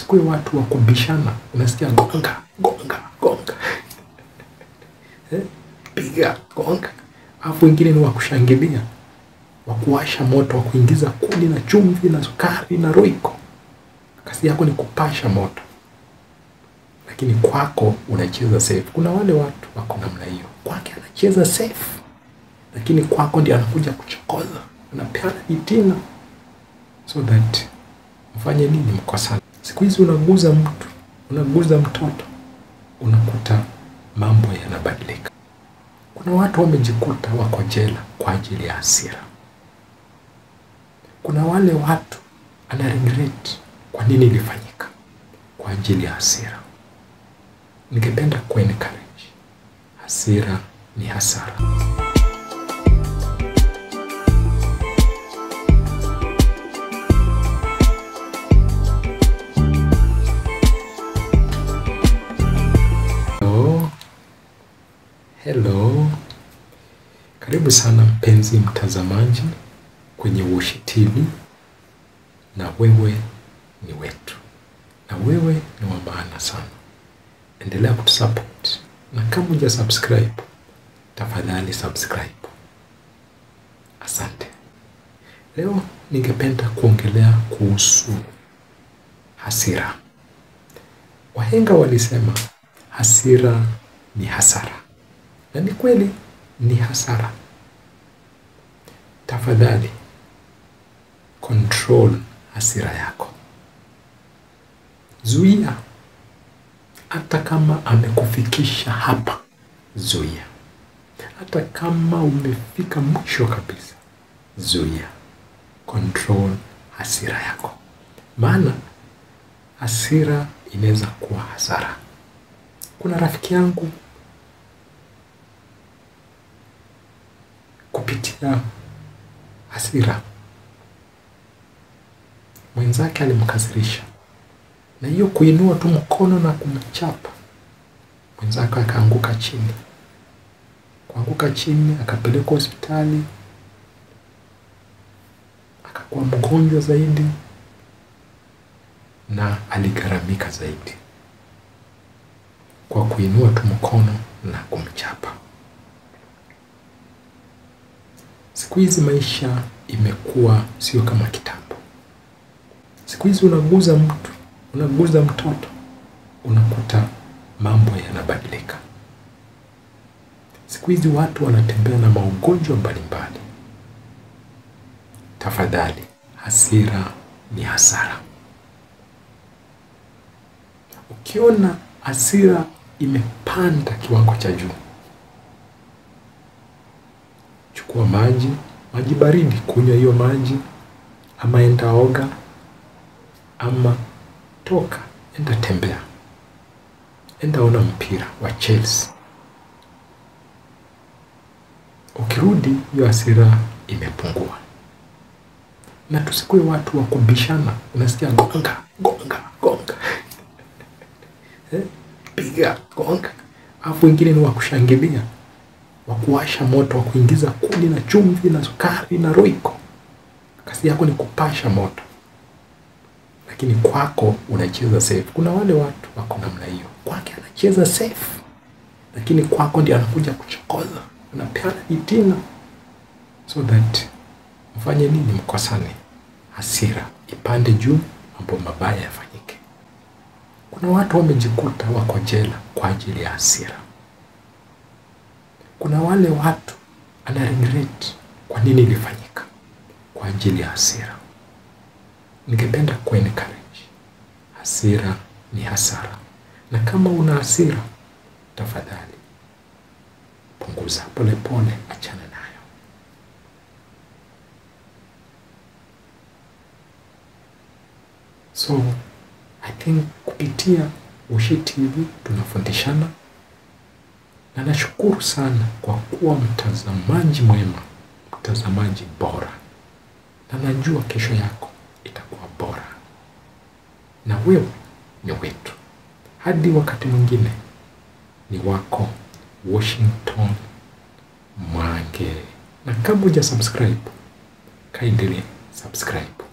tusikue watu wa kubishana. Unasikia gonga, gonga, gonga. Piga, gonga. Alafu wengine ni wa kushangilia, wa kuwasha moto, wa kuingiza kuni na chumvi na sukari na roiko. Kazi yako ni kupasha moto, lakini kwako unacheza safe. Kuna wale watu wako namna hiyo, kwake anacheza safe, lakini kwako ndiye anakuja kuchokoza, anapeana fitina, so that mfanye nini? Mkosane. Siku hizi unaguza mtu, unaguza mtoto, unakuta mambo yanabadilika. Kuna watu wamejikuta wako jela kwa ajili ya hasira. Kuna wale watu ana regret kwa nini ilifanyika, kwa ajili ya hasira. Ningependa ku encourage, hasira ni hasara. Hello. Hello. Karibu sana mpenzi mtazamaji kwenye Washi TV, na wewe ni wetu, na wewe ni wa maana sana. Endelea kutusupport, na kama huja subscribe, tafadhali subscribe. Asante. Leo ningependa kuongelea kuhusu hasira. Wahenga walisema hasira ni hasara, na ni kweli ni hasara. Tafadhali control hasira yako. Zuia. Hata kama amekufikisha hapa, zuia. Hata kama umefika mwisho kabisa, zuia. Control hasira yako, maana hasira inaweza kuwa hasara. Kuna rafiki yangu kupitia hasira, mwenzake alimkasirisha, na hiyo kuinua tu mkono na kumchapa, mwenzake akaanguka chini. Kuanguka chini, akapelekwa hospitali, akakuwa mgonjwa zaidi na aligharamika zaidi kwa kuinua tu mkono na kumchapa. Siku hizi maisha imekuwa sio kama kitambo. Siku hizi unaguza mtu, unaguza mtoto, unakuta mambo yanabadilika. Siku hizi watu wanatembea na magonjwa mbalimbali. Tafadhali, hasira ni hasara. Ukiona hasira imepanda kiwango cha juu, chukua maji, maji baridi, kunywa hiyo maji, ama enda oga, ama toka, enda tembea, enda ona mpira wa Chelsea. Ukirudi hiyo hasira imepungua. Na tusikue watu wa kubishana. Unasikia gonga, gonga, gonga. Piga, gonga. Alafu wengine ni wa kushangilia, wa kuwasha moto, wa kuingiza kuni na chumvi na sukari na roiko. Kazi yako ni kupasha moto, lakini kwako unacheza safe. Kuna wale watu wako namna hiyo, kwake anacheza safe, lakini kwako ndiye anakuja kuchokoza, anapeana fitina, so that mfanye nini? Mkosane, hasira ipande juu, mambo mabaya yafanyike. Kuna watu wamejikuta wako jela kwa ajili ya hasira. Kuna wale watu ana regret kwa nini ilifanyika, kwa ajili ya hasira. Ningependa ku encourage, hasira ni hasara, na kama una hasira, tafadhali punguza polepole, achana nayo. So I think kupitia Washi TV tunafundishana, na nashukuru sana kwa kuwa mtazamaji mwema, mtazamaji bora, na najua kesho yako itakuwa bora, na wewe ni wetu. Hadi wakati mwingine, ni wako Washington Mwange. Na kama huja subscribe, kindly subscribe.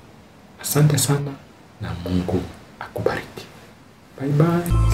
Asante sana na Mungu akubariki. Bye bye.